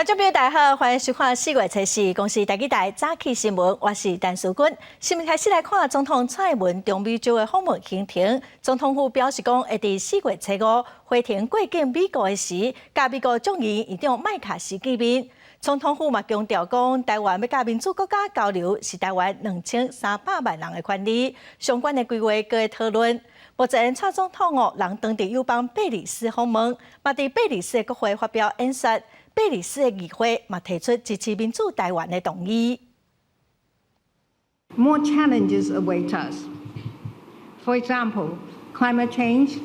觀眾朋友大家好，歡迎收看四月初四公視台語台早起新聞，我是陳淑君。新聞開始來看總統蔡英文中美洲的訪問行程。總統府表示講，會佇四月初五飛程過境美國的時，佮美國眾議院長麥卡錫見面。總統府嘛強調講，台灣欲佮民主國家交流，是台灣2300萬人的權利。相關的規劃閣會討論。目前蔡總統哦，人當佇友邦貝里斯訪問，嘛佇貝里斯的國會發表演說。貝里斯的議會嘛提出支持民主台灣的動議。 More challenges await us. For example, climate change,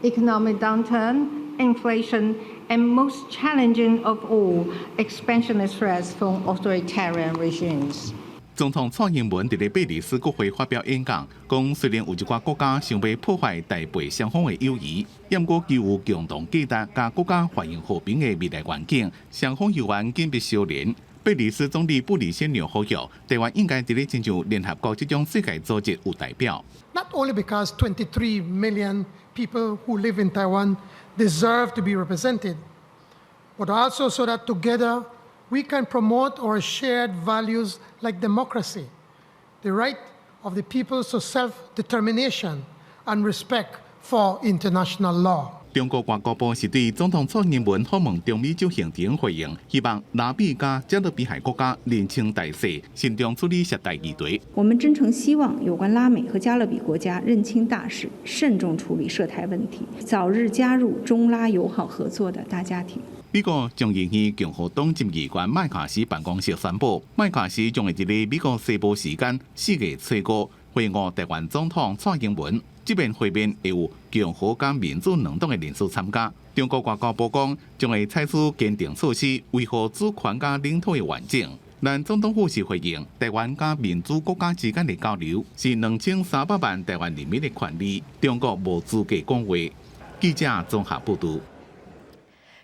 economic downturn, inflation, and most challenging of all, expansionist threats from authoritarian regimes. 總統蔡英文佇咧貝里斯國會發表演講，講雖然有一寡國家想欲破壞台貝雙方的友誼，毋過具有共同價值佮國家繁榮和平的未來願景，雙方有緣緊密相連。貝里斯總理布里仙紐呼籲，台灣應該佇咧親像聯合國這種世界組織有代表。 Not only because 23 million people who live in Taiwan deserve to be represented, but also so that together we can promote our shared values like democracy, the right of the people to self-determination, and respect for international law. 中國外交部是對總統蔡英文訪問中美洲行程回應，希望拉美佮加勒比海國家認清大勢，慎重處理涉台議題。我們真誠希望有關拉美和加勒比國家認清大勢，慎重處理涉台問題，早日加入中拉友好合作的大家庭。美國眾議院共和黨眾議員麥卡錫辦公室宣布，麥卡錫將會佇咧美國西部時間四月初五會晤台灣總統蔡英文。這遍會面會有共和佮民主兩黨的人士參加。中國外交部講，將會採取堅定措施維護主權佮領土的完整。咱總統府是回應，台灣佮民主國家之間的交流是2300萬台灣人民的權利，中國無資格講話。記者綜合報導。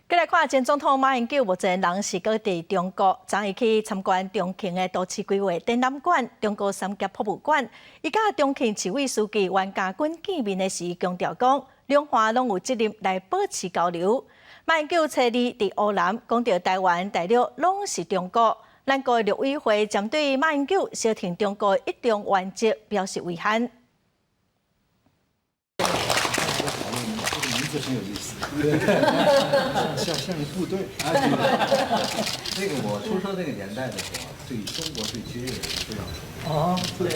閣來看前總統馬英九目前人是閣佇中國，昨伊去參觀重慶的都市規劃展覽館、中國三峽博物館。伊佮重慶市委書記袁家軍見面的時，強調講，兩岸攏有責任來保持交流。馬英九初二佇烏南講著台灣、大陸攏是中國，咱國陸委會針對馬英九相挺中國一中原則表示遺憾。這很有意思，像像個部隊。那個我出生那個年代的時候，對中國對軍人是非常熟。哦，對。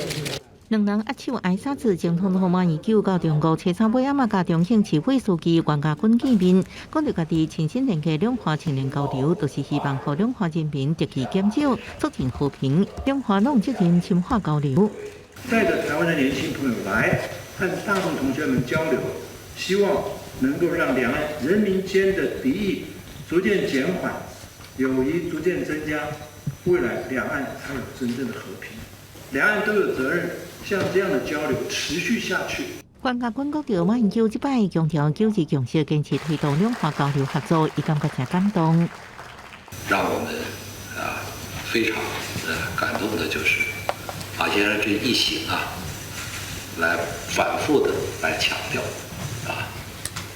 兩人握手挨沙子，前總統馬英九到中國初三尾暗仔，佮重慶市委書記袁家軍見面，講著家己親身連結兩岸青年交流，就是希望予兩岸人民敵意減少，促進和平。兩岸攏有責任深化交流。帶著台灣的年輕朋友來和大陸同學們交流，希望能夠讓兩岸人民間的敵意逐漸減緩，友誼逐漸增加，未來兩岸才有真正的和平。兩岸都有責任，像這樣的交流持續下去。袁家軍講著馬英九這擺強調九二共識，堅持推動兩岸交流合作，伊感覺誠感動。讓我們啊非常感動的就是，馬先生這一行啊，來反覆的來強調啊，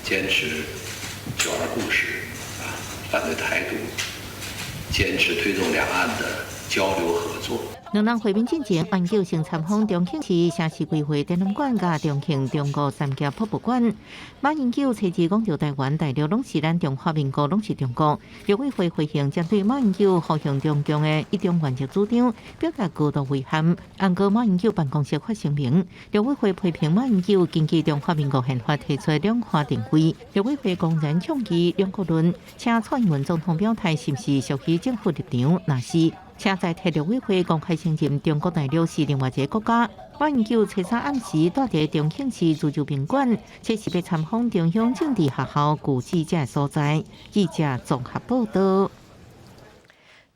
堅持九二共識啊，反對台獨，堅持推動兩岸的交流合作。兩人會面進前，馬英九先參訪重慶市城市規劃展覽館佮重慶中國三峽博物館。馬英九初二講著台灣、大陸攏是咱中華民國，攏是中國。陸委會回應針對馬英九呼應中共的一中原則主張，表達高度遺憾。毋過馬英九辦公室發聲明，陸委會批評馬英九根據中華民國憲法提出兩岸定位，陸委會公然倡議兩國論，請蔡英文總統表態是毋是屬於政府立場？若是，請再提陸委會公開承認中國大陸是另外一個國家。馬英九初三暗時蹛佇重慶市自由賓館，這是欲參訪中央政治學校舊址這所在。記者綜合報導。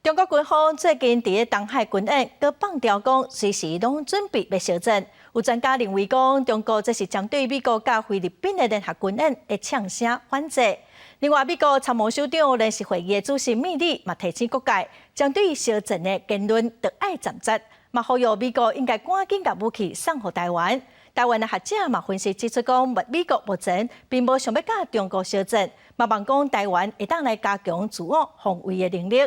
中國軍方最近佇咧東海軍演，閣放調講隨時攏準備欲相戰。有專家認為講，中國這是針對美國佮菲律賓的聯合軍演會嗆聲反制。另外，美國參謀首長聯席會議的主席米利嘛提醒各界，針對相戰的言論，著愛斟酌，嘛呼籲美國應該趕緊共武器送予台灣。台灣的學者嘛分析指出講，美國目前並無想欲佮中國相戰，嘛望講台灣會當來加強自我防衛的能力。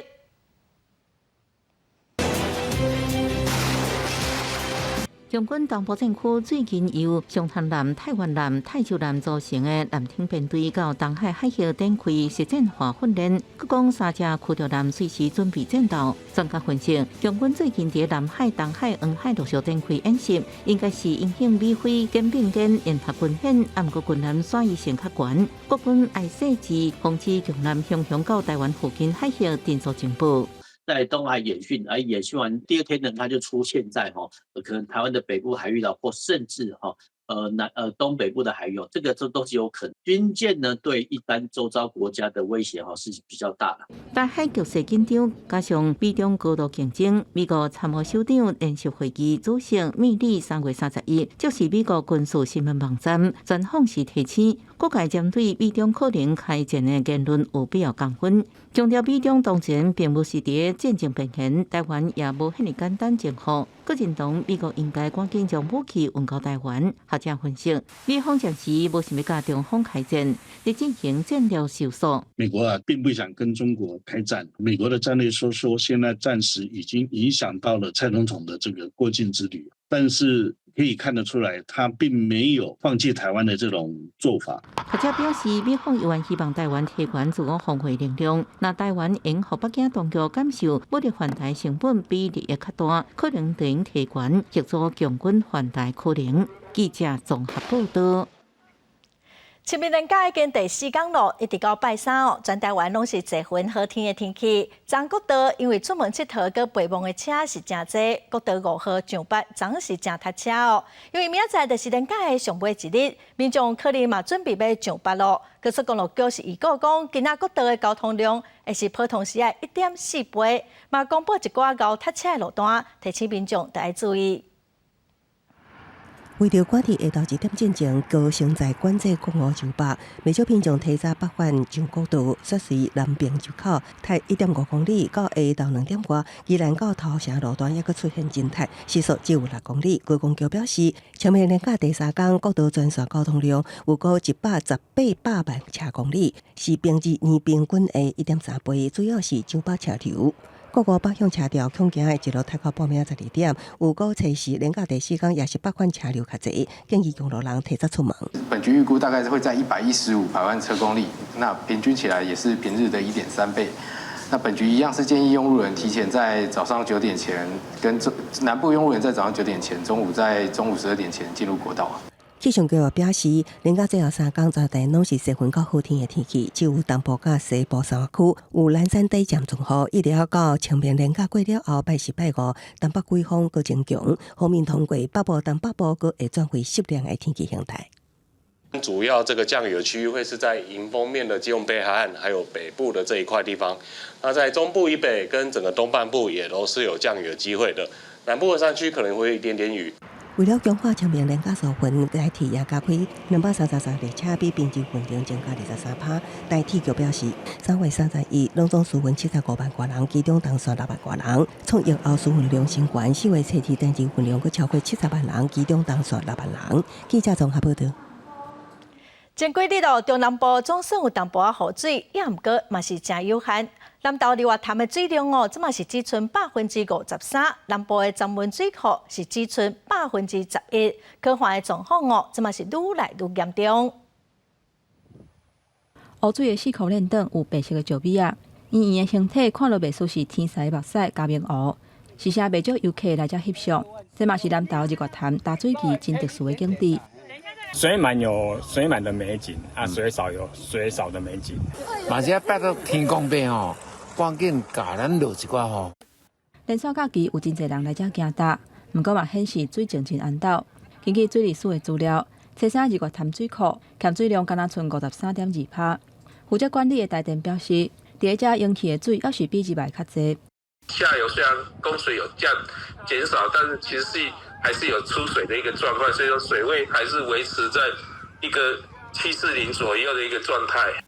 共軍東部戰區最近由長潭艦、泰源艦、泰州艦組成的艦艇編隊到東海海域展開實戰化訓練，閣講三隻驅逐艦隨時準備戰鬥。專家分析，共軍最近佇南海、東海、黃海陸續展開演習，應該是因應美菲肩並肩聯合軍演，啊，毋過軍艦轉移性較懸，國軍愛細緻防止共艦雄雄到台灣附近海域偵搜情報。在東海演訓，而演訓完第二天呢，他就出現在哈可能台灣的北部海域了，或甚至哈東北部的海域，這個這都是有可能。軍艦呢對一般周遭國家的威脅哈是比較大的。台海局勢緊張，加上美中高度競爭，美國參謀首長聯席會議主席米利3月31，就是美國軍事新聞網站專訪時提醒，各界針對美中可能開戰的言論有必要降溫，強調美中當前並無是佇戰爭邊緣，台灣也無遐爾簡單征服。閣認同美國應該趕緊將武器運到台灣。學者分析，美方暫時無想欲佮中方開戰，佇進行戰略收縮。美國啊，並不想跟中國開戰。美國的戰略收縮，現在暫時已經影響到了蔡總統的這個過境之旅，但是可以看得出來，他並沒有放棄台灣的這種做法。學者表示，美方猶原希望台灣提懸自我防衛能量，若台灣會予北京當局感受武力犯台成本比利益較大，可能會提懸協助共軍犯台可能。記者綜合報道。清明連假已經第四工咯，一直到拜三哦，全台灣攏是濟雲好天的天氣。昨國道因為出門𨑨迌閣陪伴的車是誠濟，國道5號上北昨是誠塞車哦。因為明仔載就是連假的上尾一日，民眾可能嘛準備欲上北咯。高速公路局是預告講，今仔國道的交通量會是普通時的1.4倍，嘛公布一寡𠢕塞車的路段，提醒民眾著愛注意。為著趕佇下晝1點進前，高雄在管制國五上北，袂少民眾提早北返上國道，煞隨南爿入口，塞1.5公里，到下晝2點外，宜蘭到頭城路段猶閣出現真塞，時速只有6公里。高公局表示，清明連假第三工，國道全線交通量有過118百萬車公里，是平日年平均的1.3倍，主要是上北車流。國五北向車潮恐驚會一路塞到半暝12點，有過測試連假第四工也是北返車流較濟，建議用路人提早出門。本局預估大概會在115百萬車公里，那平均起來也是平日的1.3倍。那本局一樣是建議用路人提前在早上九點前，跟中南部用路人在早上九點前，中午在中午12點前進入國道。氣象局表示，連假最後三工全台攏是多雲到好天的天氣，只有東部佮西部山區有懶散短暫陣雨。一直到清明連假過了後，拜四拜五，東北季風閣增強，鋒面通過北部、東北部閣會轉為濕涼的天氣形態。主要這個降雨的區域會是在迎風面的基隆北海岸，還有北部的這一塊地方。那在中部以北跟整個東半部也都是有降雨的機會的。南部的山區可能會有一點點雨。為了強化清明連假疏運，台鐵也加開233列車，比平日運量增加23%。台鐵局表示，3月31，攏總輸運75萬外人，其中東線6萬外人。創疫後輸運量新懸，4月初二單日運量閣超過70萬人，其中東線6萬人。記者綜合報道。前幾日哦，中南部總算有淡薄仔雨水，也毋過嘛是誠有限。南投日月潭的水量哦，這馬是只賰53%，南部的曾文水庫是只賰11%，乾旱的狀況哦，這馬是愈來愈嚴重。烏水的四箍輾轉有白色的石米仔，圓圓的形體看落袂輸是天使目屎嘉明湖，是啥袂少遊客來遮翕相。這嘛是南投日月潭大水期真特殊的景致。水滿有水滿的美景，啊，水少有水少的美景。嘛是拜託天公伯吼，趕緊共咱落一寡雨。連續假期有真濟人來遮行踏，毋過嘛顯示水情真絚斗。根據水利署的資料，初三日月潭水庫欠水量敢若賰53.2%。負責管理的台電表示，佇遮湧起的水猶是比日來較濟。下游雖然供水有降減少，但是其實是還是有出水的一個狀況，所以說水位還是維持在一個740左右的一個狀態。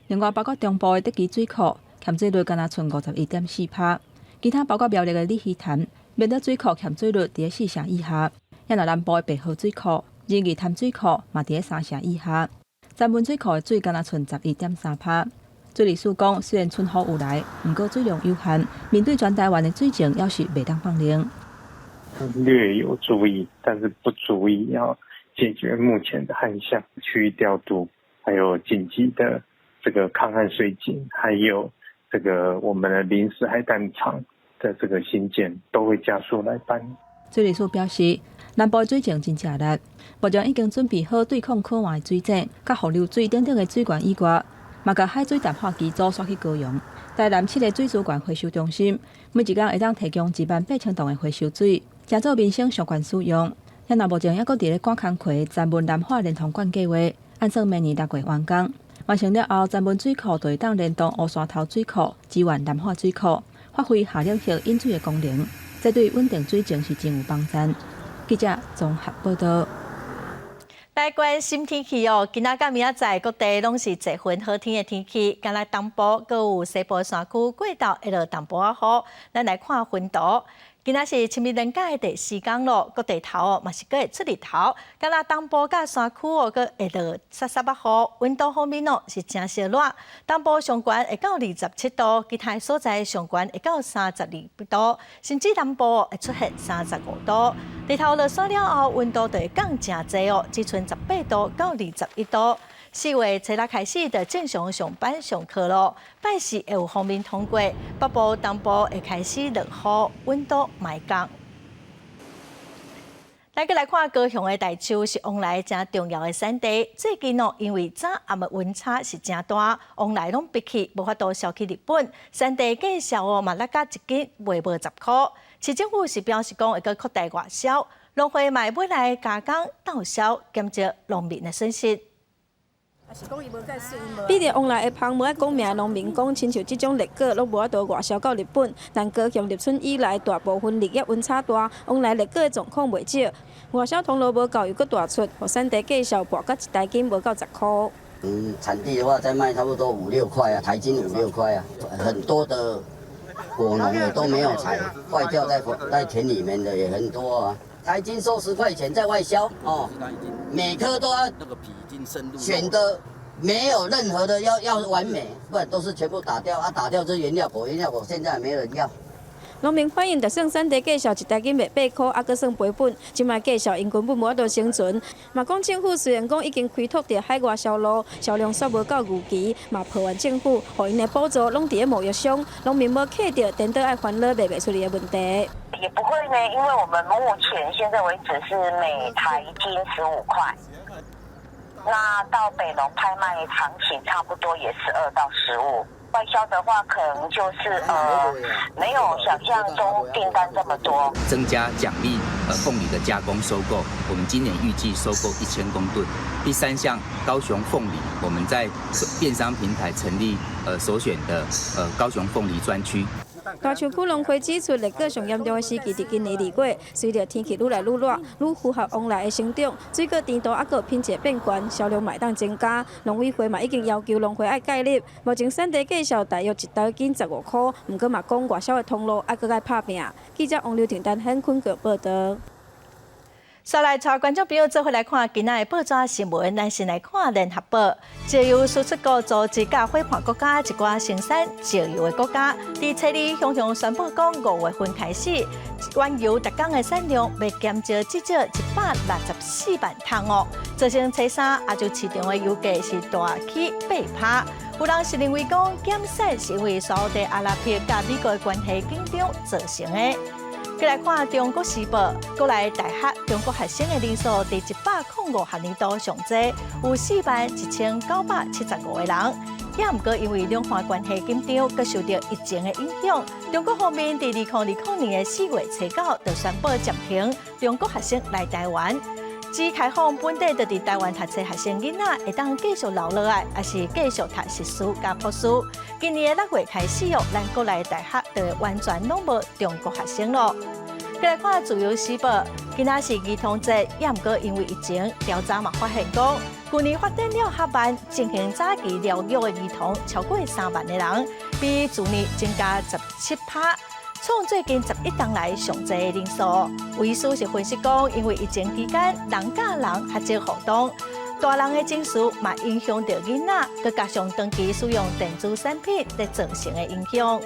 另外，包括中部的德基水庫欠水率敢若賰51.4%，其他包括苗栗的鯉魚潭，明德水庫欠水率佇四成以下。也若南部的白河水庫，仁義潭水庫嘛佇咧三成以下，三文水庫的水干焦賰11.3%。水利署講，雖然春雨有來，毋過水量有限，面對全台灣的水情，猶是袂當放任。略有注意，但是不足以要解決目前的旱象，區域調度，還有緊急的這個抗旱水井，還有這個我們的臨時海淡廠的這個興建，都會加速來辦。水利署表示，南部水情真正力，目前已經準備好對抗可旱的水井、佮伏流水等等的水源以外，嘛共海水淡化機組徙去高雄。台南七个水資源回收中心，每一工會當提供18,000桶的回收水，誠做民生相關使用。遐若目前猶閣佇咧趕工課三文南化連通管計劃，按算明年6月完工。完成了後，三文水庫就會當連動烏山頭水庫，支援南化水庫，發揮下兩溪引水的功能，這對穩定水情是真有幫助。記者綜合報道。來關心天氣哦，今仔佮明仔載各地攏是濟雲好天的天氣，干焦東部閣有西部山區過晝會落淡薄仔雨。咱來看雲圖。今仔是清明連假的第四工咯，各地頭哦嘛是閣會出日頭，干焦東部佮山區哦，閣會落捒捒仔雨。溫度方面哦是誠燒熱，東部上懸會到27度，其他所在上懸會到32度，甚至南部會出現35度。日頭落山了後，溫度就會降誠濟哦，只賰18度到21度。4月初六開始就正常上班上課咯，拜四會有鋒面通過，北部、東部會開始落雨，溫度嘛會降。咱閣來看高雄的大樹是旺來誠重要的產地。最近哦，因為早暗的溫差是誠大，旺來攏逼去，無法度銷去日本。產地價數哦嘛落甲一斤賣無10箍。市政府是表示講會閣擴大外銷，農會嘛欲來加工鬥銷，減少農民的損失。比著旺來的芳，無愛講名的農民講，親像這種栗果攏無法度外銷到日本。但高雄立春以來，大部分日夜溫差大，旺來栗果的狀況袂少，外銷通路無夠，又閣大出，予產地價數跋甲一台斤無夠10箍。嗯，產地的話再賣差不多五六塊啊，台斤五六塊啊，很多的果農也都沒有採，壞掉在田裡面的也很多啊。台斤收10塊錢在外銷哦，每顆都要選的沒有任何的要完美，不然都是全部打掉啊！打掉這原料果，原料果現在沒人要。農民反映，就算產地價數一台斤賣8箍，猶閣算賠本。這擺價數𪜶根本無法度生存。嘛講政府雖然講已經開拓著海外銷路，銷量煞無夠預期，嘛抱怨政府，予𪜶的補助攏佇咧貿易商，農民無客著，顛倒愛煩惱賣袂出去的問題。也不會呢，因為我們目前現在為止是每台斤15塊。那到北農拍賣行情差不多也是2到15。外銷的話，可能就是沒有想象中訂單這麼多。增加獎勵鳳梨的加工收購，我們今年預計收購1000公噸。第三項，高雄鳳梨，我們在電商平台成立首選的高雄鳳梨專區。大樹區農會指出，栗果上嚴重的時期佇今年2月，隨著天氣愈來愈熱，愈符合旺來的生長，水果甜度猶閣品質變懸，銷量嘛會當增加。農委會嘛已經要求農會愛介入，目前產地價數大約一台斤15箍，毋過嘛講外銷的通路愛閣愛拍拚。記者王劉婷丹很昆國報道。煞來帶觀眾朋友做伙來看今仔的報紙新聞，咱先來看聯合報。石油輸出國組織佮伙伴國家一寡生產石油的國家，佇初二雄雄宣布講，5月份開始，原油逐工的產量欲減少至少164萬桶哦，造成初三亞洲市場的油價是大起8%。有人是認為講減產是因為沙烏地阿拉伯佮美國的關係緊張造成的。閣來看《中國時報》，國內大學中國學生的人數佇105學年度上濟，有41,975個人。也毋過因為兩岸關係緊張，閣受著疫情的影響，中國方面佇2020年的4月初9就宣布暫停中國學生來台灣，只開放本地就佇台灣讀冊學生囡仔會當繼續留落來，抑是繼續讀碩士佮博士。今年的6月開始哦，咱國內大學就會完全攏無中國學生囉。閣來看《自由時報》，今仔是兒童節，也毋過因為疫情調查嘛發現講，舊年發展了較慢，進行早期療育的兒童超過3萬个人，比去年增加17%。創最近11冬來上濟的人數。有醫師是分析講，因為疫情期間人佮人較少互動，大人的情緒嘛影響著囡仔，閣加上長期使用電子產品咧造成的影響。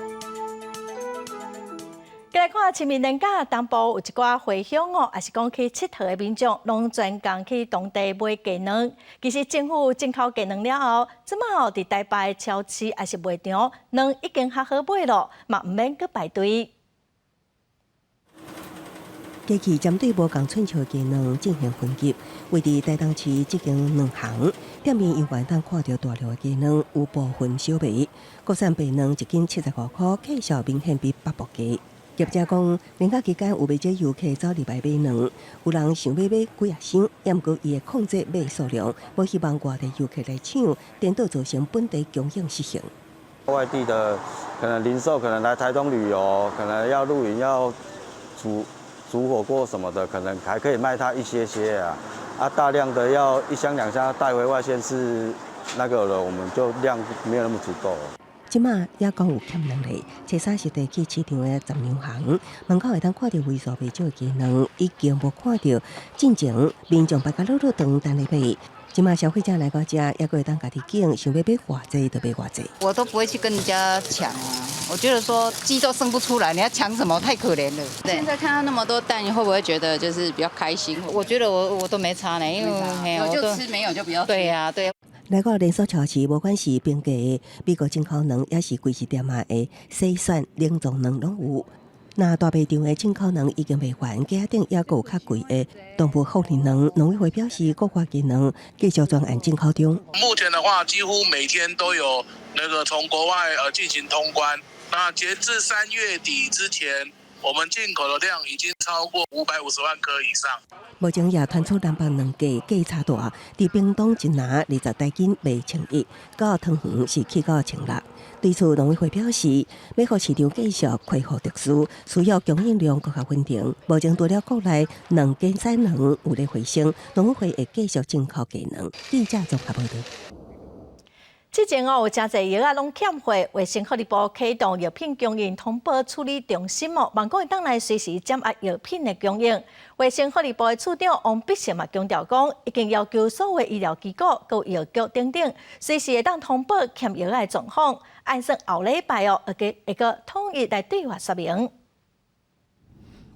過來看清明連假，東部有一寡回鄉哦，抑是講去𨑨迌的民眾，攏專工去當地買雞卵。其實政府進口雞卵了後，這馬哦佇台北超市抑是賣場，卵已經較好買囉，嘛毋免閣排隊。機器針對無仝寸尺雞卵進行分級，位佇台東市這間卵行店面猶原通看著大量的雞卵，有部分小賣。國產白卵一斤75箍，價數明顯比北部低。業者講，連假期間有袂少遊客走入來買卵，有人想欲買幾仔箱，毋過伊會控制買數量，無希望外地遊客來搶，顛倒造成本地供應失衡。外地的可能零售，可能來台東旅遊，可能要露營、要煮煮火鍋什麼的，可能還可以賣他一些些啊。啊，大量的要一箱兩箱帶回外縣市，那個了，我們就量沒有那麼足夠。這馬猶閣有欠卵咧，初三實地去市場的雜糧行門口會當看著為數袂少的雞卵，已經無看著進前民眾排甲老老長等咧買。這馬消費者來到遮，猶閣會當家己揀，想欲買偌濟就買偌濟。我都不會去跟人家搶啊，我覺得說雞都生不出來，你要搶什麼？太可憐了。現在看到那麼多蛋，你會不會覺得就是比較開心？我覺得我都沒差呢，因為有就吃，沒有就不要吃。對呀，對。來到連鎖超市，無管是平價的美國進口卵，抑是貴市店仔的洗選冷藏卵攏有。若大賣場的進口卵已經賣完，架頂猶閣有較貴的東部福利卵。農委會表示，國外雞卵繼續專案進口中。目前的話，幾乎每天都有那個從國外進行通關。那截至3月底之前，我們進口的量已經超過550萬顆以上。目前也傳出南北卵價價差大，佇屏東一籃20台斤賣1100，到桃園是起到1600。對此，農委會表示，欲予市場繼續恢復秩序，需要供應量閣較穩定。目前除了國內卵減產卵有咧回升，農委會會繼續進口雞卵。記者綜合報導。之前哦，有誠濟藥仔攏欠貨，衛生福利部啟動藥品供應通報處理中心哦，望講會當來隨時掌握藥品的供應。衛生福利部的處長王必勝嘛強調講，已經要求所有醫療機構、佮藥局等等，隨時會當通報欠藥仔的狀況。按算後禮拜哦，會閣統一來對外說明。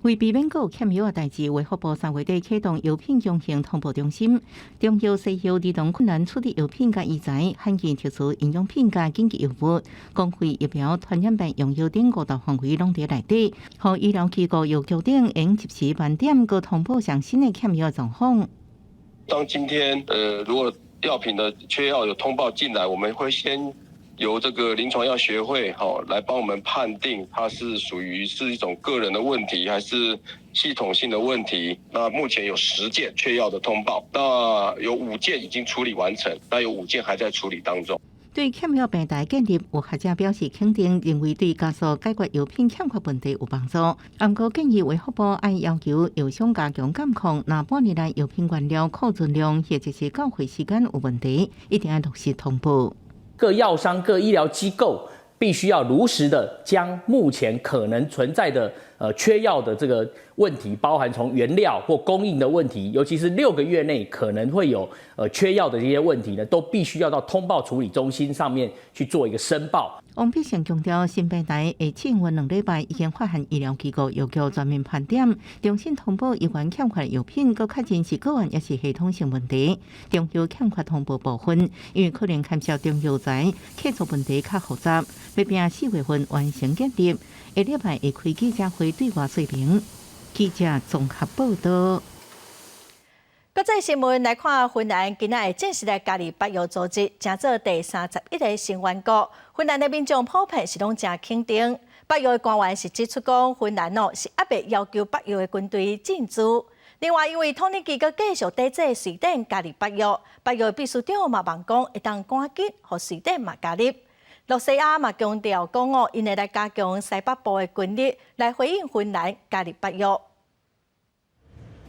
為避免閣有欠藥的代誌，衛福部3月底啟動藥品供應通報中心，中藥、西藥、兒童困難處理藥品佮醫材、罕見特殊營養品佮緊急藥物、公費疫苗、傳染病用藥等五大範圍攏佇內底，予醫療機構、藥局等會及時盤點閣通報上新的欠藥狀況。當今天如果藥品的缺藥有通報進來，我們會先由這個臨床藥學會哈來幫我們判定它是屬於是一種個人的問題還是系統性的問題。那目前有10件缺藥的通報，那有五件已經處理完成，那有五件還在處理當中。對欠藥平台建立，有學者表示肯定，認為對加速解決藥品欠缺問題有幫助。毋過建議衛福部愛要求藥商加強監控，若半年內藥品原料庫存量或者是交貨時間有問題，一定愛如實通報。各藥商、各醫療機構必須要如實的將目前可能存在的缺藥的這個問題，包含從原料或供應的問題，尤其是6個月內可能會有缺藥的這些問題呢，都必須要到通報處理中心上面去做一個申報。王必勝強調，新平台會試營運2禮拜，已經發函醫療機構藥局全面盤點，中心通報有關欠缺藥品，閣確認是個案抑是系統性問題。中藥欠缺通報部分，因為可能牽涉中藥材製作問題較複雜，欲拼4月份完成建立，下禮拜會開記者會對外說明。記者綜合報導。國際新聞來看，芬蘭今仔會正式來加入北約組織，成做第31個成員國。芬蘭的民眾普遍是攏誠肯定。北約的官員是指出講，芬蘭哦是猶未要求北約的軍隊進駐。另外，因為土耳其閣繼續抵制瑞典加入北約，北約秘書長嘛望講會當趕緊予瑞典嘛加入。露西亞嘛強調講哦，𪜶會來加強西北部的軍力，來回應芬蘭加入北約。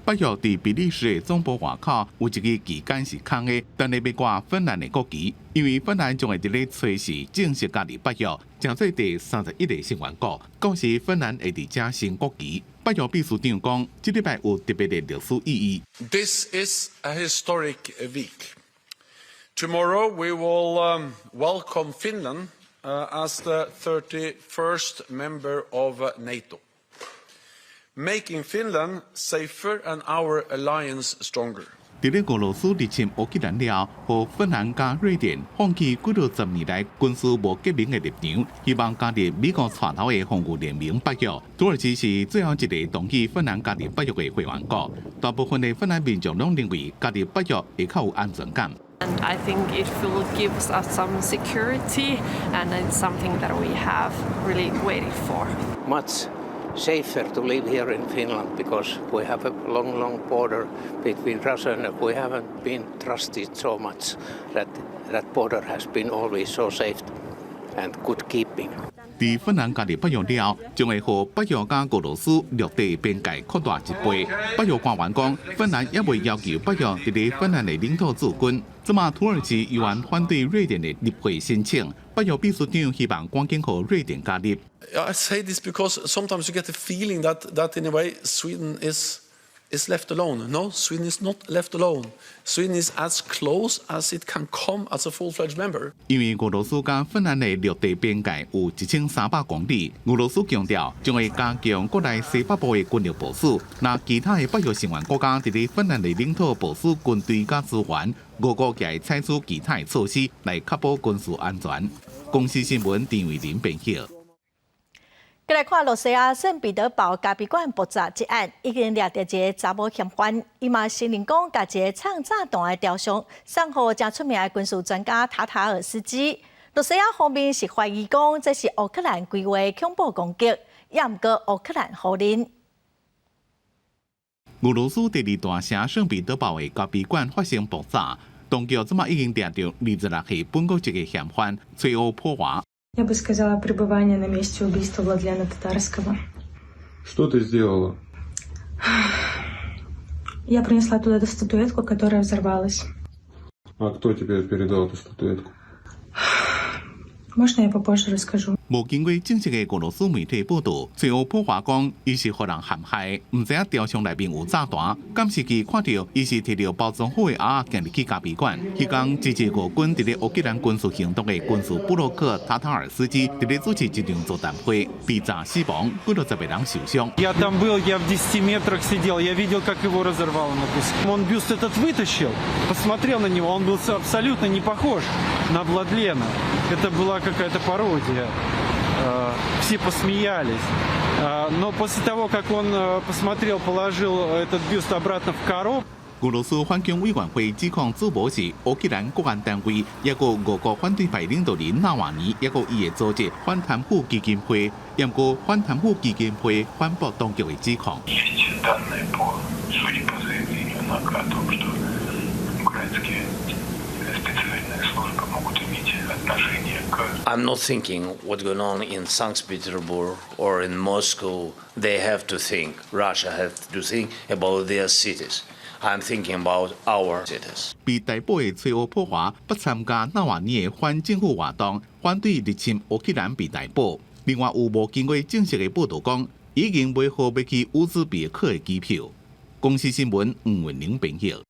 北約佇比利時的總部外口有一支旗桿是空的，等咧欲掛芬蘭的國旗，因為芬蘭將會佇咧初四正式加入北約，成做第31個成員國。到時芬蘭會佇遮升國旗。北約秘書長講，這禮拜有特別的歷史意義。 This is a historic week. Tomorrow we will welcome Finland as the 31st member of NATO, making Finland safer and our alliance stronger. 佇咧俄羅斯入侵烏克蘭了後，芬蘭佮瑞典放棄幾若十年來軍事無結盟的立場，希望加入美國帶頭的防禦聯盟北約。土耳其是最後一个同意芬蘭加入北約的會員國。大部分的芬蘭民眾攏認為加入北約會較有安全感。 And I think it will give us some security, and it's something that we have really waited for. Much safer to live here in Finland because we have a long, long border between Russia and we haven't been trusted so much that that border has been always so safe and good keeping. 佇芬蘭加入北約了後，將會予北約佮俄羅斯陸地邊界擴大一倍。北約官員講，芬蘭猶未要求北約佇咧芬蘭的領土駐軍。這馬土耳其猶原反對瑞典的入會申請，北約秘書長希望趕緊予瑞典加入。 I say this because sometimes you get the feeling that in a way Sweden is left alone. No, Sweden is not left alone. Sweden is as close as it can come as a full-fledged member. 因為俄羅斯佮芬蘭的陸地邊界有1300公里，俄羅斯強調將會加強國內西北部的軍力部署。若其他的北約成員國家佇咧芬蘭的領土部署軍隊佮資源，俄國也會採取其他的措施來確保軍事安全。公視新聞陳慧琳編譯。過來看，羅西亞聖彼得堡咖啡館爆炸一案，已經掠著一个查某嫌犯，伊嘛承認講，共一个藏炸彈的雕像送予誠出名的軍事專家塔塔爾斯基。羅西亞方面是懷疑講，這是烏克蘭規劃恐怖攻擊，也毋過烏克蘭否認。俄羅斯第二大城聖彼得堡的咖啡館發生爆炸，當局這馬已經抓著26歲本國籍的嫌犯崔歐普華。 Я бы сказала, пребывание на месте убийства Владлена Татарского. Что ты сделала? Я принесла туда эту статуэтку, которая взорвалась. А кто тебе передал эту статуэтку? Можно я попозже расскажу? 無經過正式的俄羅斯媒體報導，崔歐普華講，伊是予人陷害，毋知影雕像內面有炸彈。監視器看著，伊是提著包裝好的盒仔，行入去咖啡館。彼工支持俄軍佇咧烏克蘭軍事行動的軍事部落客塔塔爾斯基佇咧主持一場座談會，被炸死亡，幾若十個人受傷。 Я там был, я в 10 метрах сидел, я видел, как его разорвало на куски. Он бюст этот вытащил, посмотрел на него, он был абсолютно не похож на Владлена. Это была какая-то пародия. Все посмеялись. Но после того, как он посмотрел, положил этот бюст обратно в коробку, 俄羅斯反恐委員會指控主謀是烏克蘭國安單位，抑閣俄國反對派領導人納瓦尼，抑閣伊的組織反貪腐基金會，毋過反貪腐基金會反駁當局的指控。 Есть данные по, судя по заявлению НАК о том, что украинские специальные службы могут иметь отношение к I'm not thinking what's going on in St. Petersburg or in Moscow. They have to think, Russia has to think about their cities. I'm thinking about our cities. 被逮捕的崔歐普華不參加納瓦尼的反政府活動，反對入侵烏克蘭被逮捕。另外有無經過正式的報導講，已經買好欲去烏茲別克的機票。公視新聞吳文玲編譯。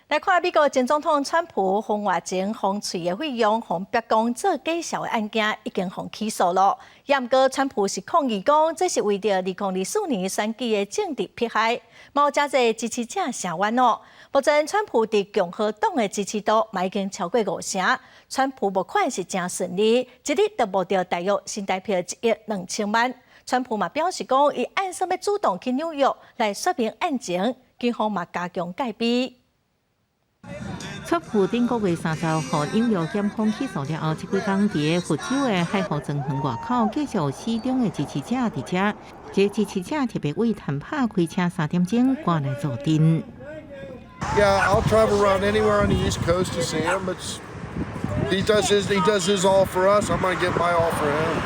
來看美國前總統川普婚外情封喙的費用，予白宮做假數的案件已經予起訴囉。也毋過川普是抗議講，這是為著2024年選舉的政治迫害，嘛有誠濟支持者聲援哦。目前川普佇共和黨的支持度嘛已經超過五成，川普募款是誠順利，一日就募著大約新台幣1億2千萬。川普嘛表示講，伊按算欲主動去紐約來說明案情，警方嘛加強戒備。川普頂個月30號紐約檢方起訴了後，這幾工佇佛州的海湖莊園外口繼續死忠的支持者佇遮，這支持者特別為坦帕開車3點鐘趕來助陣。 Yeah, I'll travel around anywhere on the East Coast to see him. It's he does his all for us. I'm gonna give my all for him.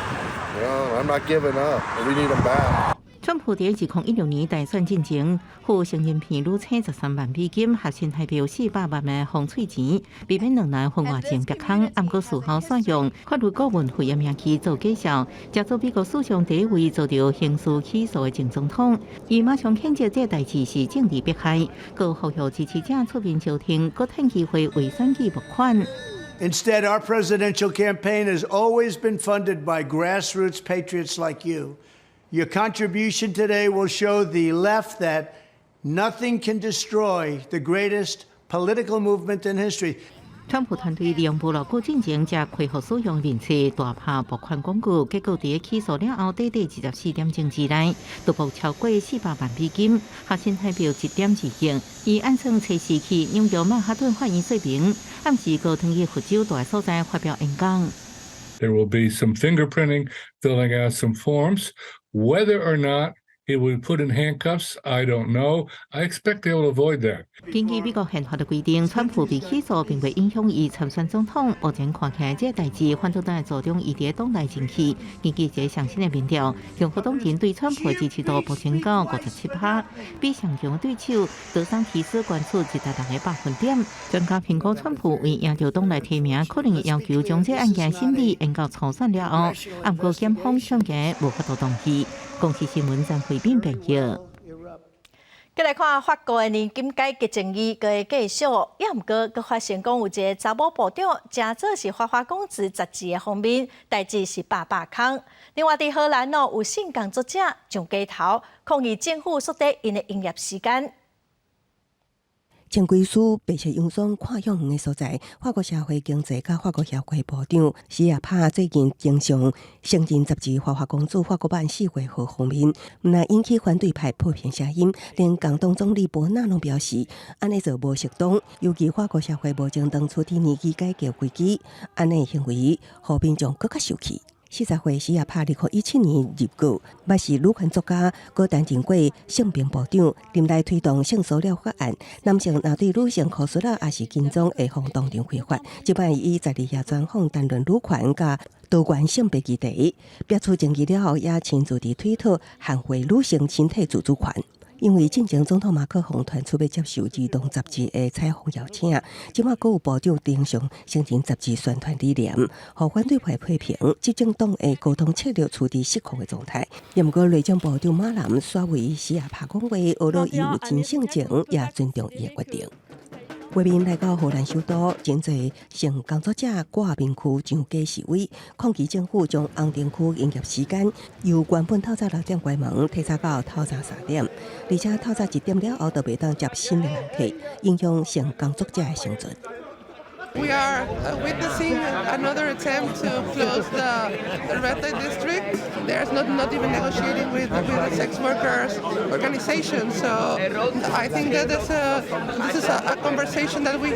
I'm not giving up. We need him back. 川普佇2016年大選進前，付成人片女星13萬美金，合新台幣400萬的風水錢，避免兩人婚外情曝空。毋過事後煞用法律顧問費的名義做假數，成做美國史上第一位遭著刑事起訴的前總統。伊馬上譴責這個代誌是政治迫害，閣呼籲支持者出面招聽，閣趁機會為選舉募款。 Instead, our presidential campaign has always been funded by grassroots patriots like you. Your contribution today will show the left that nothing can destroy the greatest political movement in history. 川普團隊利用無偌久進前才恢復使用面冊大拍募款廣告，結果佇起訴了後，短短24點鐘之內，就募超過400萬美金，合新台幣1.2億。伊按算初四去紐約曼哈頓法院說明，暗時閣轉去佛州蹛的所在發表演講。 There will be some fingerprinting, filling out some forms. Whether or not he will be put in handcuffs, I don't know. I expect they will avoid that. 根據美國憲法的規定，川普被起訴並袂影響伊參選總統。目前看起來，這個代誌反對黨會助長伊佇黨內人氣。根據一個上新的民調，共和黨人對川普的支持度目前到57趴，比上強對手德桑提斯懸出26個百分點。專家評估，川普為贏著黨內提名，可能會要求將這案件審理延到初選了後。毋過檢方恐驚無法度同意。公視新聞張惠斌編譯。閣來看法國的年金改革爭議，閣會繼續。也毋過，閣發現講有一个查某部長，誠做是花花公子雜誌的封面，代誌是百百空。另外，佇荷蘭哦，有性工作者上街頭抗議政府縮短𪜶的營業時間。穿規束白色洋裝看向遠的所在，法國社會經濟佮法國協會部長史亞帕最近登上《成人雜誌》花花公子法國版4月號封面，毋但引起反對派批評聲音，連工黨總理博納攏表示，按呢做無適當。尤其法國社會目前當處佇年金改革危機，按呢行為，予民眾閣較受氣。40歲史亞帕2017年入閣，捌是女權作家，閣擔任過性平部長，任內推動性騷擾法案。男性若對女性箍欻仔，抑是跟蹤會予當場開罰。這擺伊十二頁專訪談論女權佮多元性別議題，撇除爭議了後，也親自佇推特捍衛女性身體自主權。因為進前總統馬克宏傳出欲接受兒童雜誌的採訪邀請，這馬閣有部長登上成人雜誌宣傳理念，予反對派批評執政黨的溝通策略處佇失控的狀態。毋過內政部長馬南煞為史亞帕講話，呵咾伊有真性情，也尊重伊的決定。畫面來到荷蘭首都，真濟性工作者掛面具上街示威，抗議政府將紅燈區營業時間由原本透早6點關門，提早到透早3點，而且透早1點了後就袂當接新的人客，影響性工作者的生存。 We are witnessing another attempt to close the red light district. There's not even negotiating with the sex workers organization. So I think that this is a conversation that we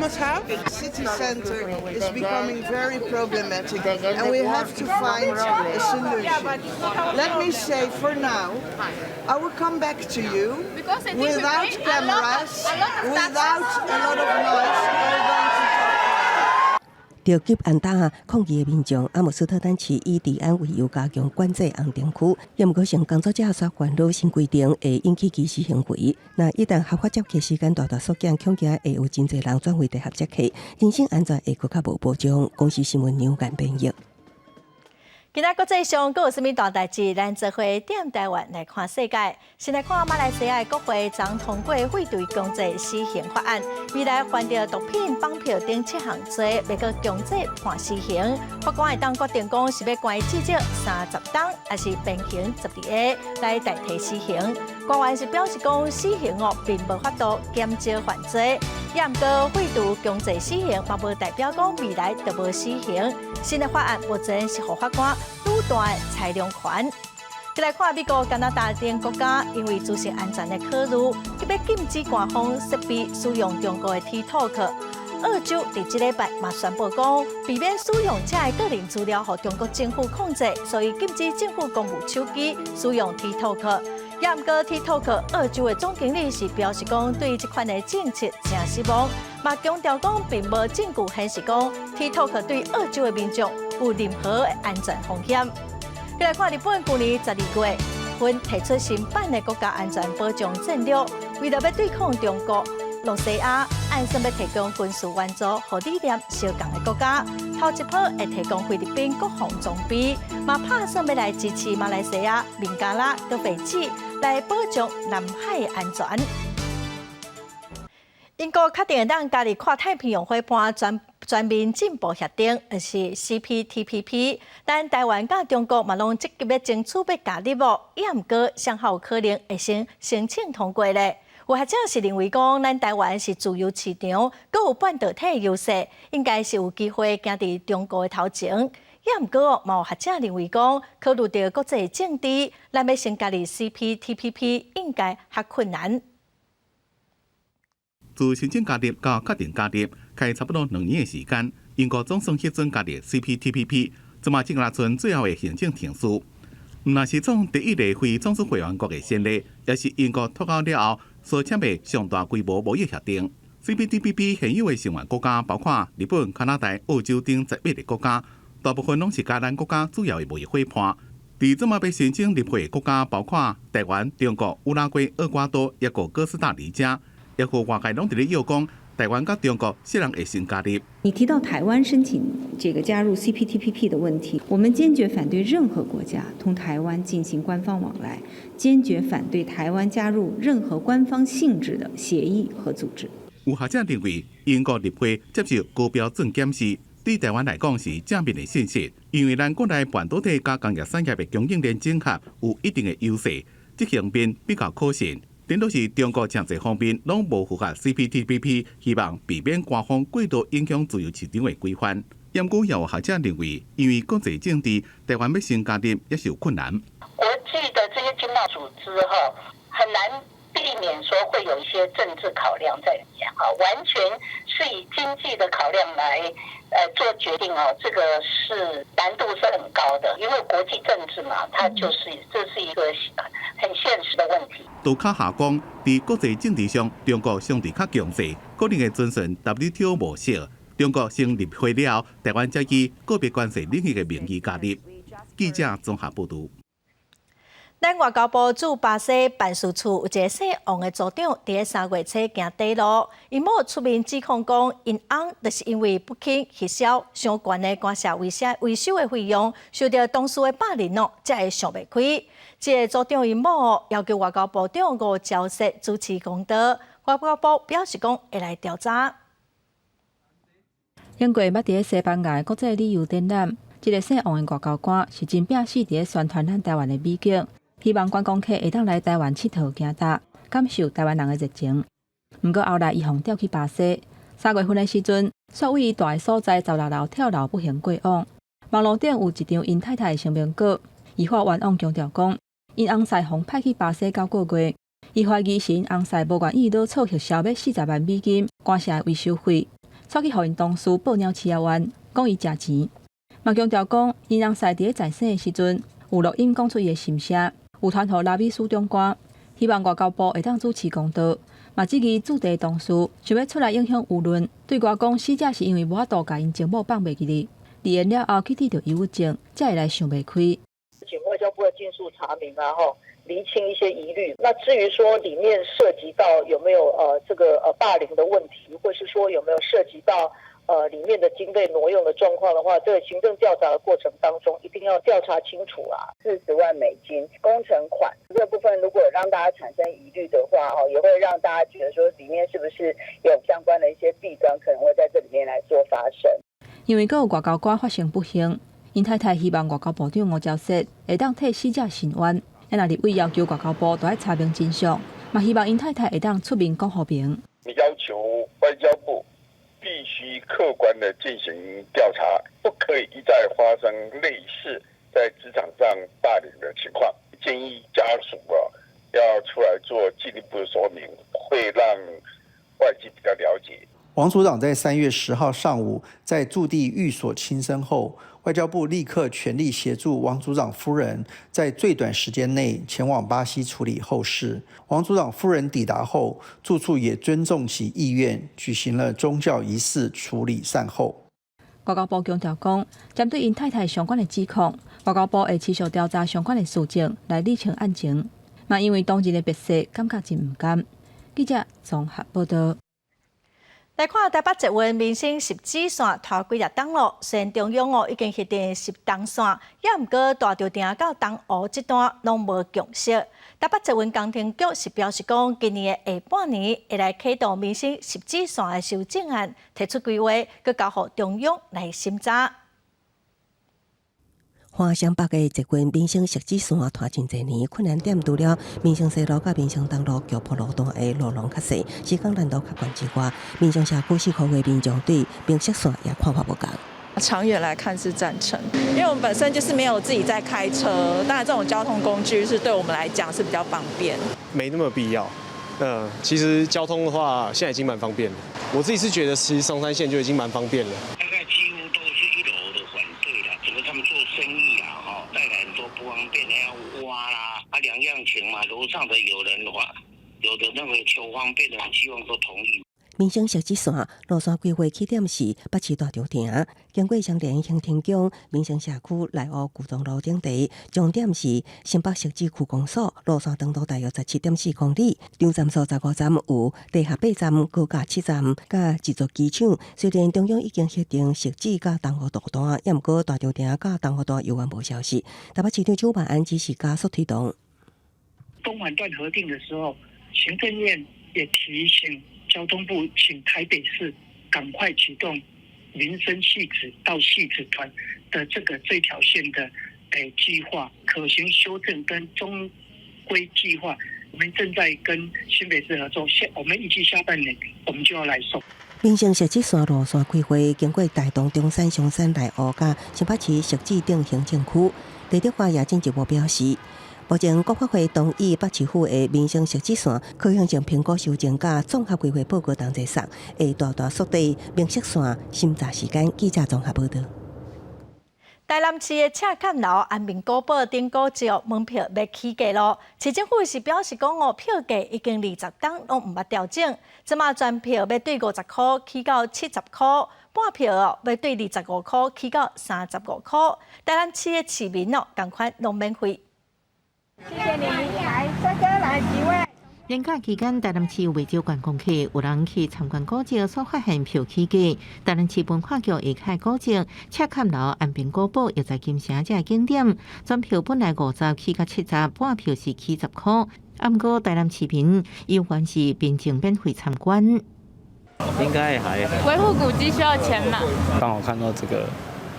must have. City center is becoming very problematic and we have to find a solution. Let me say for now, I will come back to you without cameras, without a lot of noise. 著急按打抗議的民眾，阿姆斯特丹市以治安為由加強管制紅燈區，也毋過性工作者煞煩惱新規定會引起歧視行為。若一旦合法接客時間大大縮減，恐驚會有真濟人轉為地下接客，人身安全會閣較無保障。公視新聞劉干編譯。今仔國際上閣有啥物大代誌？咱做伙踮台灣來看世界。先來看馬來西亞國會昨通過廢除強制死刑法案，未來犯著毒品、綁票等七項罪，欲閣強制判死刑。法官會當決定講是欲關至少30冬，抑是鞭刑12個來代替死刑。官員是表示講，死刑哦並無法度減少犯罪，也毋過廢除強制死刑，嘛無代表講未來就無死刑。新的法案目前是予法官愈大的裁量權。再來看美國、加拿大等國家，因為資訊安全的考慮，欲禁止官方設備使用中國的 TikTok。澳洲佇這禮拜嘛宣布講，避免使用者的個人資料予中國政府控制，所以禁止政府公務手機使用 TikTok。也毋過 TikTok 澳洲的總經理是表示講，對這款的政策誠失望，嘛強調講並無證據顯示講 TikTok 對澳洲的民眾有任何的安全風險。來看日本舊年12月份提出新版的國家安全保障戰略，為著欲對抗中國、露西亞，按算欲提供軍事援助予理念相仝的國家。頭一波會提供菲律賓國防裝備，嘛拍算欲來支持馬來西亞、孟加拉、佮斐濟來保障南海安全。英國確定會當加入跨太平洋夥伴全全面進步協定，就是 CPTPP。但台灣佮中國嘛攏積極欲爭取欲加入哦，也毋過上較有可能會先申請通過咧。有學者是認為講，咱台灣是自由市場，閣有半導體優勢，應該是有機會行佇中國的頭前。也毋過嘛有學者認為講，考慮著國際政治，咱欲先加入 CPTPP 應該較困難。自申請加入到確定加入，開差不多2年的時間，英國總算批准加入 CPTPP，這馬只賰最後的行政程序。毋但是創第一个非創始會員國的先例，也是英國脫歐了後所簽的上大規模貿易協定。CPTPP 現有的成員國家包括日本、加拿大、澳洲等18個國家，大部分攏是佮咱國家主要的貿易夥伴。佇這馬欲申請入會的國家包括台灣、中國、烏拉圭、厄瓜多，抑閣哥斯達黎加。抑閣外界攏佇咧臆講，台灣佮中國誰人會先加入？你提到台灣申請這個加入 CPTPP 的問題，我們堅決反對任何國家同台灣進行官方往來，堅決反對台灣加入任何官方性質的協議和組織。有學者認為，英國入會接受高標準檢視，對台灣來講是正面的信息，因為咱國內半導體佮工業產業的供應鏈整合有一定的優勢，執行面比較可信。顛倒是中國誠濟方面攏無符合 CPTPP，希望避免官方過度影響自由市場的規範。毋過也有學者認為，因為國際政治，台灣欲先加入也是有困難。國際的這些經貿組織哈，很難避免說會有一些政治考量在裡面哈，完全是以經濟的考量來做決定哦，這個是難度是很高的，因為國際政治嘛，它就是這是一個很現實的問題。杜卡下講，佇國際政治上，中國相對較強勢，可能會遵循 WTO 模式。中國先入會了，台灣才以個別關稅領域的名義加入。記者綜合報導。咱外交部駐巴西辦事處有一个姓王的組長，佇咧3月初行短路，𪜶某出面指控講，𪜶翁就是因為不肯核銷傷懸的館舍維修維修的費用，受著同事的霸凌哦，才會想袂開。這个組長𪜶某要求外交部長吳釗燮主持公道，外交部表示講會來調查。英國捌佇咧西班牙國際旅遊展覽，這个姓王的外交官是真拚死佇咧宣傳咱台灣的美景。希望觀光客會當來台灣𨑨迌行踏，感受台灣人的熱情。毋過後來，伊予調去巴西，3月份的時陣，煞對伊蹛的所在16樓跳樓不幸過往。網路頂有一張𪜶太太的聲明稿，伊發冤枉強調講，𪜶翁婿予派去巴西9個月，伊懷疑是𪜶翁婿無願意落錯核銷欲40萬美金館舍的維修費，煞去予𪜶同事報鳥鼠仔冤，講伊食錢。嘛強調講，𪜶翁婿佇咧在生的時陣，有錄音講出伊的心聲。有傳予拉美蘇長官，希望外交部會當主持公道，嘛質疑駐地同事想欲出來影響輿論，對外講死者是因為無法度共𪜶情某放袂記得，離緣了後去得著憂鬱症，才會來想袂開。請外交部要盡速查明啊，吼，釐清一些疑慮。那至於說裡面涉及到有沒有這個霸凌的問題，或是說有沒有涉及到裡面的經費挪用的狀況的話，這個行政調查的過程當中，一定要調查清楚啊。40萬美金工程款這部分，如果讓大家產生疑慮的話，哦，也會讓大家覺得說裡面是不是有相關的一些弊端，可能會在這裡面來做發生。因為閣有外交官發生不幸，𪜶太太希望外交部長吳釗燮會當替死者伸冤，也若立委要求外交部都愛查明真相，嘛希望𪜶太太會當出面講和平。要求外交部必須客觀的進行調查，不可以一再發生類似在職場上霸凌的情況。建議家屬啊要出來做進一步的說明，會讓外界比較了解。王組長在3月10號上午在駐地寓所輕生後，外交部立刻全力協助王組長夫人在最短時間內前往巴西處理後事。王組長夫人抵達後，住處也尊重其意願，舉行了宗教儀式處理善後。外交部強調講，針對𪜶太太相關的指控，外交部會持續調查相關的事證來理清案情。嘛，因為當日的別說，感覺真毋甘。記者綜合報道。來看台北捷運民生汐止線拖幾若冬囉，雖然中央哦已經核定汐東線，也毋過大稻埕到東湖這段攏無共識。台北捷運工程局是表示講，今年的下半年會來啟動民生汐止線的修正案，提出規劃，閣交予中央來審查。華雙北的捷運民生汐止線拖真濟年，困難點除了民生西路佮民生東路橋坡路段的路廊較細，施工難度較懸之外，民生社區四箍的民眾對民汐線也看法無仝。長遠來看是贊成，因為我們本身就是沒有自己在開車，當然這種交通工具是對我們來講是比較方便。沒那麼必要。其實交通的話，現在已經蠻方便了。我自己是覺得，其實松山線就已經蠻方便了。大概幾乎都是一樓的反對啦，整個他們做生意啊，哈，帶來很多不方便，要挖啦，啊兩樣情嘛。樓上的有人的話，有的認為求方便的，希望都同意。民生汐止線路線規劃起點是北市大稻埕，經過雙連興天宮、民生社區、內湖舊莊路等地，終點是新北汐止區公所。路線長度大約17.4公里，長站數15站，有地下8站、高架7站，佮一座機場。雖然中央已經核定汐止佮東湖路段，也毋過大稻埕佮東湖段猶原無消息。台北市長蔣萬安只是加速推動。東環段核定的時候，行政院也提醒交通部，請台北市趕快啟動民生汐止到汐止段的這個這條線的計劃，可行修正跟中規計劃，我們正在跟新北市合作，下我們預計下半年我們就要來送。民生汐止線路線規劃經過大同、中山、松山、內湖、佮新北市汐止等行政區，鄭德華也進一步表示，目前國發會同意北市府的民生汐止線可行性評估修正佮綜合規劃報告同齊送，會大大縮短民汐線審查時間。記者綜合報道。台南市的赤崁樓安眠古堡頂古蹟門票欲起價囉。市政府是表示講哦，票價已經20冬攏毋捌調整，這馬全票欲對50箍起到70箍，半票哦欲對25箍起到35箍。台南市的市民哦，仝款攏免費。謝謝你，來，帥哥來幾位。連假期間，台南市有袂少觀光客，有人去參觀古蹟，煞發現票起價。台南市文化局下開古蹟赤崁樓安眠古堡，又在金城這个景點，全票本來50起到70，半票是起10箍。啊，毋過台南市民猶原是平靜免費參觀。應該還維護古蹟需要錢嘛？剛好看到這個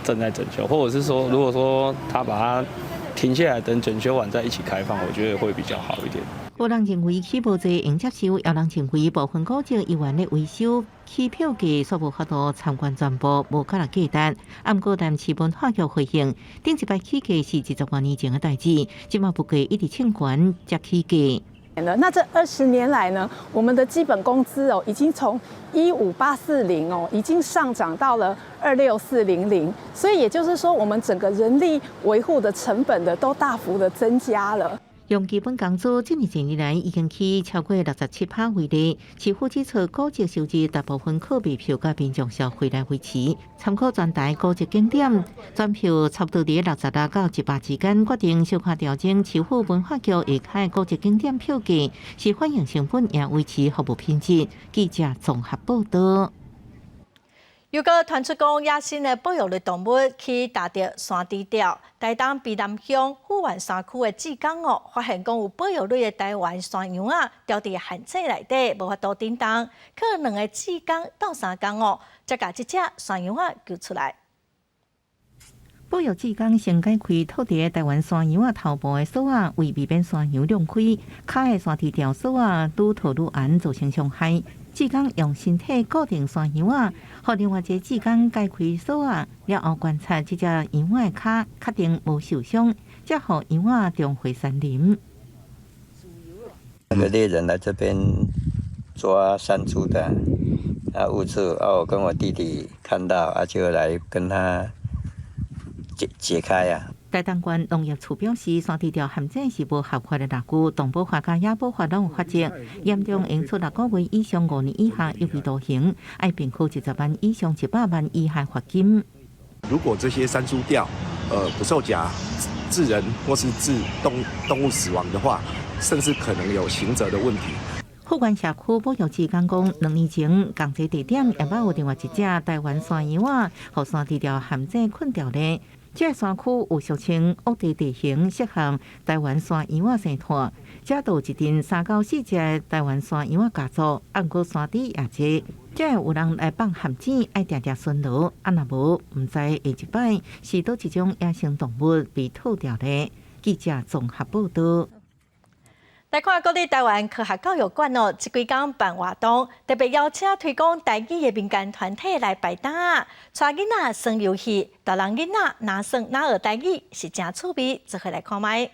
正在整修，或者是說，如果說他把它停下來等整修完再一起開放，我覺得會比較好一點。有人認為起無濟會接受，也有人認為部分古蹟猶原咧維修，起票價煞無法度參觀全部，無可能價值。啊，毋過台南市文化局回應，頂一擺起價是20多年前的代誌，這馬物價一直衝懸，才起價。那這20年來呢，我們的基本工資哦，已經從15840哦，已經上漲到了26400，所以也就是說，我們整個人力維護的成本的都大幅的增加了。用基本工資這麼濟年來已經起超過67%為例，市府指出古蹟收入大部分靠賣票佮民眾消費來維持。參考全台古蹟景點，全票差不多佇66到100之間，決定小可調整市府文化局下開古蹟景點票價，是反映成本也維持服務品質。記者綜合報道。又閣傳出講野生的保育類動物去踏著山豬吊，台東卑南鄉富源山區的志工哦，發現講有保育類的台灣山羊仔牢佇限制內底，無法度振動，靠兩个志工鬥相共哦，才共這隻山羊仔救出來。保育志工先解開套佇台灣山羊仔頭部的索仔，為避免山羊挵開，跤的山豬吊索仔愈套愈絚，造成傷害。志工用身體固定山羊仔，予另外一个志工解開索仔了後，觀察這隻羊仔的跤，確定無受傷，才予羊仔重回山林。那個獵人來這邊抓山豬的，啊，誤觸，啊，我跟我弟弟看到，啊，就來跟他解開啊。台東縣農業處表示，山豬吊陷阱是無合法的獵具，動保法佮野保法攏有罰則，嚴重應處6個月以上5年以下有期徒刑，愛併科20萬以上100萬以下罰金。如果這些山豬釣，捕獸夾致人或是致動物死亡的話，甚至可能有刑責的問題。富源社區保育志工講，2年前仝個地點也捌有另外一隻台灣山羊仔，予山豬釣陷阱睏牢咧。這个山區有俗稱惡地地形，適合台灣山羊仔生湠，這都有一陣三到四隻台灣山羊仔家族，啊，毋過山豬也濟。這有人來放陷阱，愛定定巡邏，啊，若無，毋知下一擺是佗一種野生動物被套牢咧。記者綜合報道。來看國立臺灣科學教育館哦，這幾工辦活動，特別邀請推廣台語的民間團體來擺檔，帶囡仔耍遊戲，大人囡仔哪耍哪學台語，是誠趣味，做伙來看覓。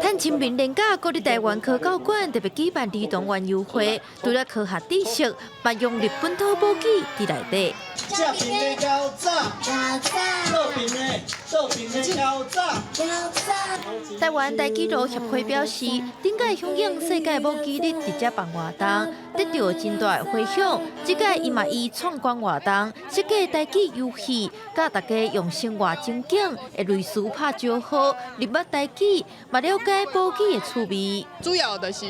趁清明連假，國立臺灣科教館特別舉辦兒童園遊會，除了科學知識，嘛融入本土母語佇內底。臺灣台語路協會表示，頂屆響應世界母語日，佇遮辦活動，得到真大的迴響。這屆伊嘛以創館活動設計台語遊戲，教大家用生活情景的類似拍招呼，認捌台語，嘛了解母語的趣味。主要就是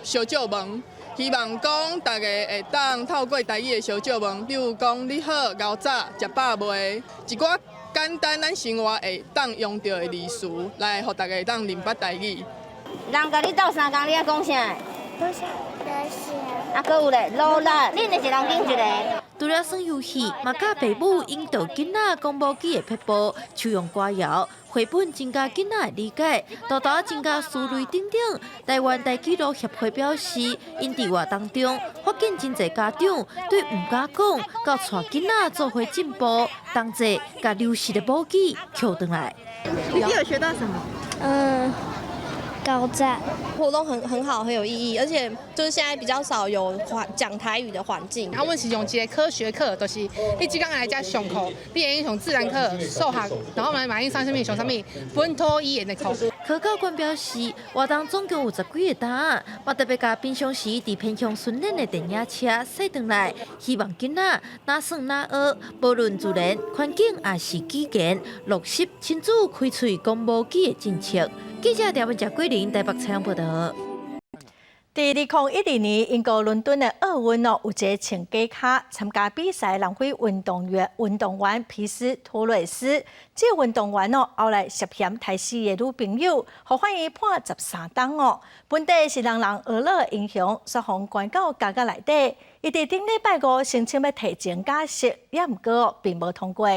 相借問，希望講大家會當透過台語的相借問，比如講你好、𠢕早、食飽未，一寡簡單咱生活會當用著的字詞，來予大家會當認捌台語。人共你鬥相共，你愛講啥？多謝，多謝。啊，閣有咧，努力，恁的一人揀一個。除了耍遊戲，嘛教爸母引導囡仔講母語的撇步，唱用歌謠、繪本增加囡仔的理解，沓沓增加思慮等等。臺灣台語路協會表示，𪜶佇活動中發現真濟家長對毋敢講，到帶囡仔做伙進步，同齊共流失的母語撿轉來。你有學到什麼？嗯。高讚。活動很好，很有意義，而且就是現在比較少有講台語的環境。啊，阮是用一個科學課，就是你這工來遮上課，你會用上自然課、數學，然後嘛會上啥物上啥物本土語言的課。科教館表示，活動總共有10幾个檔仔，嘛特別共平常時佇偏鄉訓練的電影車載轉來，希望囡仔哪耍哪學，無論自然環境抑是語言，落實親子開喙講母語的政策。記者廖文杰、桂林台北採訪報導。佇2012年，英國倫敦的奧運哦，有一个穿假跤參加比賽南非運動員皮斯托瑞斯。這个運動員哦，後來涉嫌刣死伊的女朋友，予法院判13冬哦。本底是人人娛樂英雄，煞予關到監獄內底。伊佇頂禮拜五申請欲提前假釋，也毋過並無通過。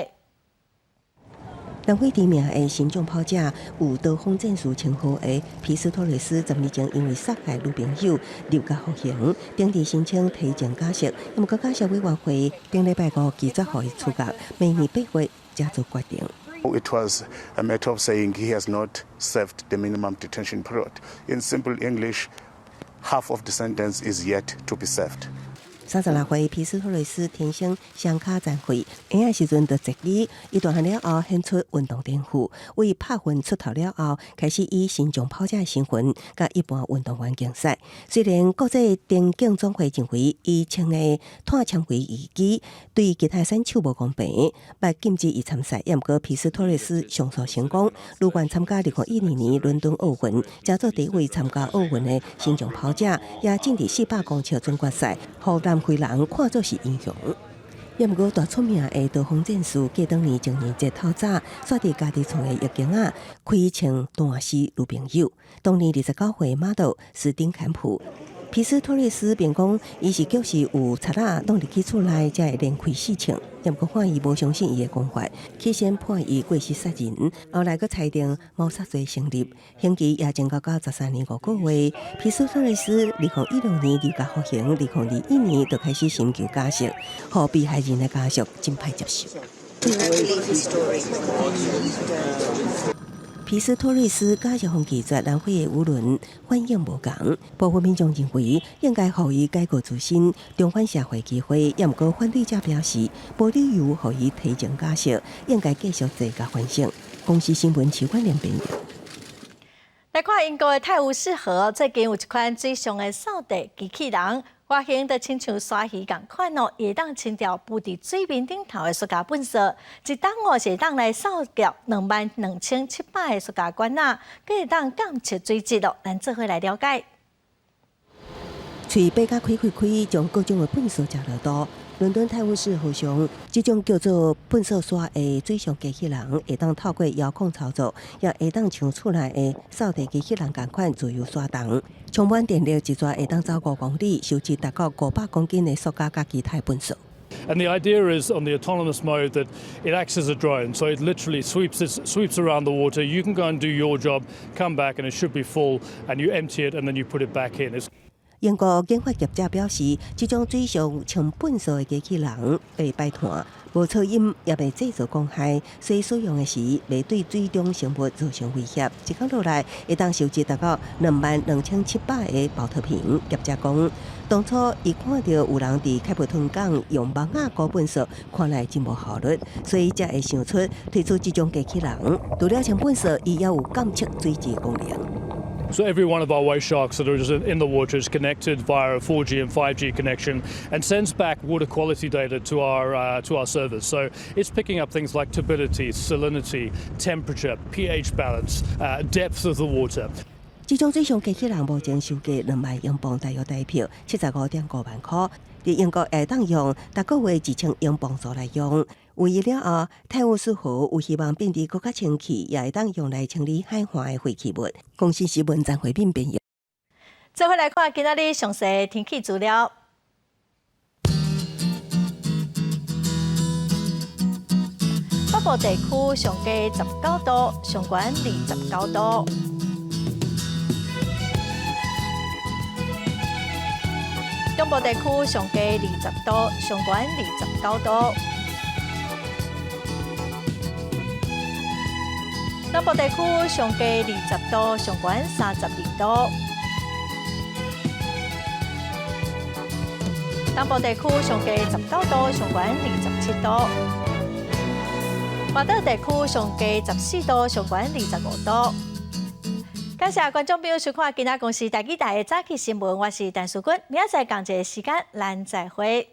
南非知名的神將跑者有刀鋒戰士稱號的皮斯托雷斯，10年前因為殺害女朋友入獄服刑，頂日申請提前假釋，毋過假釋委員會頂禮拜五拒絕予伊出獄，明年8月才做決定。 It was a matter of saying he has not served the minimum detention period. In simple English, half of the sentence is yet to be served. 36歲皮斯托雷斯天生雙跤殘廢，嬰仔時陣就截肢，伊大漢了後顯出運動天賦，為拍運出頭了後，開始以神將跑者的身份，佮一般運動員競賽。雖然國際田徑總會認為伊穿的碳纖維義肢對其他選手無公平，欲禁止伊參賽。也毋過皮斯托雷斯上訴成功，如願參加2012年倫敦奧運，成做第一位參加奧運的神將跑者，也進入400公尺準決賽，予南非人看做是英雄。也毋過大出名的刀鋒戰士，過當年情人節透早，煞佇家己厝的浴間仔開槍彈死女朋友。當年29歲 model 斯丁坎普。皮斯托瑞斯辯講，伊是就是有賊仔攏入去厝內才會連開四槍，也毋過法院無相信伊的講法，起先判伊過失殺人，後來閣裁定謀殺罪成立，刑期也增加到13年5個月。皮斯托瑞斯2016年入獄服刑，2021年就開始尋求假釋，予被害人的家屬真歹接受。皮斯托瑞斯假釋予拒絕，南非的輿論反應無仝，部分民眾認為應該予伊改過自新，重返社會機會。也毋過反對者表示，無理由予伊提前假釋，應該繼續坐監反省。公視新聞徐冠廉編譯。來看。看英國的泰晤士河，最近有一款水上的掃地機器人，外形就親像鯊魚仝款哦，會當清掉浮佇水面頂頭的塑膠糞埽，一冬哦是會當來掃掉22,700個塑膠罐仔，閣會當監測水質哦。咱做伙來了解。喙擘甲開開開，將各種的糞埽食落肚。倫敦泰晤士河上，這種叫做糞埽刷的水上機器人，會當透過遙控操作，也會當像厝內的掃地機器人仝款自由刷動。充滿電力一逝會當走5公里，收集達到500公斤的塑膠佮其他糞埽。 And the idea is on the autonomous mode that it acts as a drone, so it literally sweeps around the water. You can go and do your job, come back, and it should be full, and you empty it, and then you put it back in. It's 英國研發業者表示，這種水上清糞埽的機器人會擺攤，無噪音，也袂製造光害，所以使用的時袂對水中生物造成威脅。一工落來，會當收集達到22,700個寶特瓶。業者講，當初伊看著有人佇開普敦港用網仔裹糞埽，看來真無效率，所以才會想出推出這種機器人。除了清糞埽，伊也有監測水質功能。 So every one of our waste sharks that are in the water is connected via a 4G and 5G connection and sends back water quality data to our servers. So it's picking up things like turbidity, salinity, temperature, pH balance, depth of the water. 這種水上機器人目前售價2萬英鎊，大約台幣75.5萬塊。佇英國會當用，逐個月1000英鎊租來用。有伊了後，泰晤士河有希望變得閣較清氣，也會當用來清理海岸的廢棄物。公視新聞張慧敏編譯。做伙來看今仔日詳細天氣資料。北部地區上低19度，上懸29度。中部地區上低20度，上懸29度。南部地區上低20度，上懸32度。東部地區上低19度，上懸27度。外島地區上低14度，上懸25度。感謝觀眾朋友收看今仔公視台語台的早起新聞，我是陳淑君，明仔載仝一个時間，咱再會。